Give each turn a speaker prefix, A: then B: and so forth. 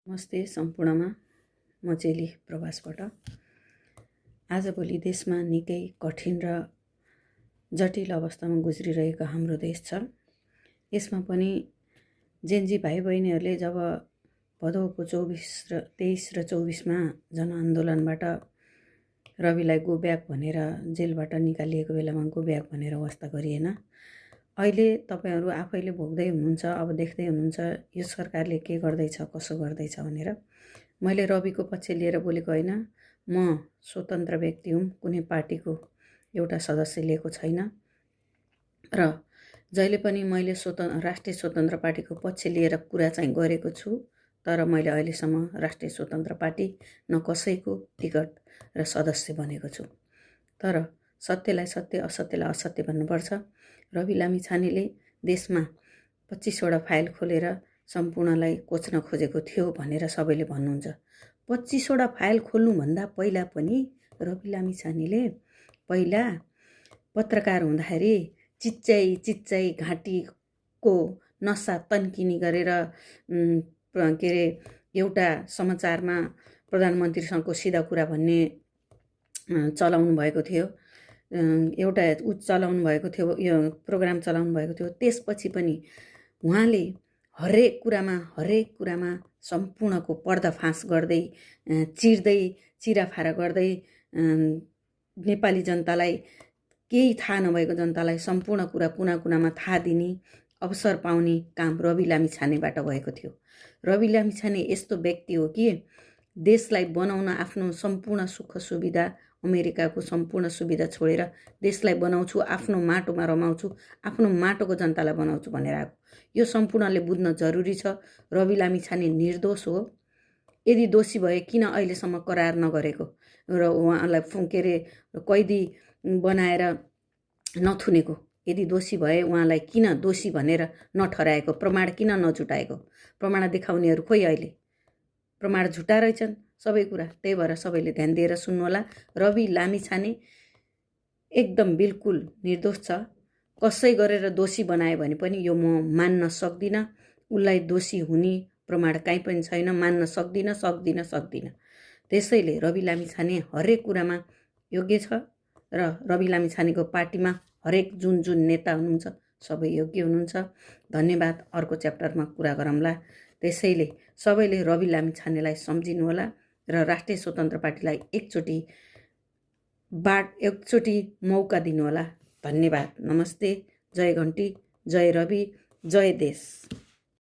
A: नमस्ते सम्पूर्णमा म चेली प्रवासबाट। आजभोलि देशमा निकै कठिन र जटिल अवस्थामा गुज्रिरहेको हाम्रो देश छ। यसमा पनि जेन्जी भाइ बहिनीहरूले जब भदौको 23 र 24मा जनआन्दोलनबाट रविलाई गो ब्याक भनेर जेलबाट निकालिएको बेलामा गो ब्याक भनेर वास्ता गरिएन। अहिले तपाईहरु आफैले भोग्दै हुनुहुन्छ, अब देख्दै हुनुहुन्छ यो सरकारले के गर्दैछ कसो गर्दैछ भनेर। मैले रविको पक्ष लिएर बोलेको होइन, म स्वतन्त्र व्यक्ति हुँ, कुनै पार्टीको एउटा सदस्य लिएको छैन र जहिले पनि मैले राष्ट्रिय स्वतन्त्र पार्टीको पक्ष लिएर कुरा चाहिँ गरेको छु। तर मैले अहिलेसम्म राष्ट्रिय स्वतन्त्र पार्टी न कसैको टिकट र सदस्य बनेको छु। तर सत्यलाई सत्य, असत्यलाई असत्य भन्नुपर्छ। रवि लामिछानेले देशमा 25 वटा फाइल खोलेर सम्पूर्णलाई कोच्न खोजेको थियो भनेर सबैले भन्नुहुन्छ। 25 वटा फाइल खोल्नुभन्दा पहिला पनि रवि लामिछानेले पहिला पत्रकार हुँदाखेरि चिच्चै घाँटीको नसा तन्किनी गरेर के अरे एउटा समाचारमा प्रधानमन्त्रीसँगको सिधा कुरा भन्ने चलाउनु भएको थियो, एउटा चलाउनु भएको थियो, यो प्रोग्राम चलाउनु भएको थियो। त्यसपछि पनि उहाँले हरेक कुरामा सम्पूर्णको पर्दाफास गर्दै चिराफारा गर्दै नेपाली जनतालाई, केही थाहा नभएको जनतालाई सम्पूर्ण कुरा कुना-कुनामा थाहा दिने अवसर पाउने काम रवि लामिछानेबाट भएको थियो। रवि लामिछाने यस्तो व्यक्ति हो कि देशलाई बनाउन आफ्नो सम्पूर्ण सुख सुविधा, अमेरिकाको सम्पूर्ण सुविधा छोडेर देशलाई बनाउँछु, आफ्नो माटोमा रमाउँछु, आफ्नो माटोको जनतालाई बनाउँछु भनेर आएको। यो सम्पूर्णले बुझ्न जरुरी छ। रवि लामिछाने निर्दोष हो। यदि दोषी भए किन अहिलेसम्म करार नगरेको र उहाँलाई के अरे कैदी बनाएर नथुनेको? यदि दोषी भए उहाँलाई किन दोषी भनेर नठहराएको? प्रमाण किन नजुटाएको? प्रमाण देखाउनेहरू खोइ अहिले प्रमाण झुटा रहेछन् सबै कुरा। त्यही भएर सबैले ध्यान दिएर सुन्नुहोला। रवि लामिछाने एकदम बिल्कुल निर्दोष छ। कसै गरेर दोषी बनायो भने पनि यो म मान्न सक्दिनँ। उसलाई दोषी हुने प्रमाण काहीँ पनि छैन, मान्न सक्दिनँ। त्यसैले रवि लामिछाने हरेक कुरामा योग्य छ र रवि लामिछानेको पार्टीमा हरेक जुन नेता हुनुहुन्छ सबै योग्य हुनुहुन्छ। धन्यवाद। अर्को च्याप्टरमा कुरा गरौँला। त्यसैले सबैले रवि लामिछानेलाई सम्झिनु होला र राष्ट्रिय स्वतन्त्र पार्टीलाई एकचोटि मौका दिनु होला। धन्यवाद। नमस्ते। जय घन्टी, जय रवि, जय देश।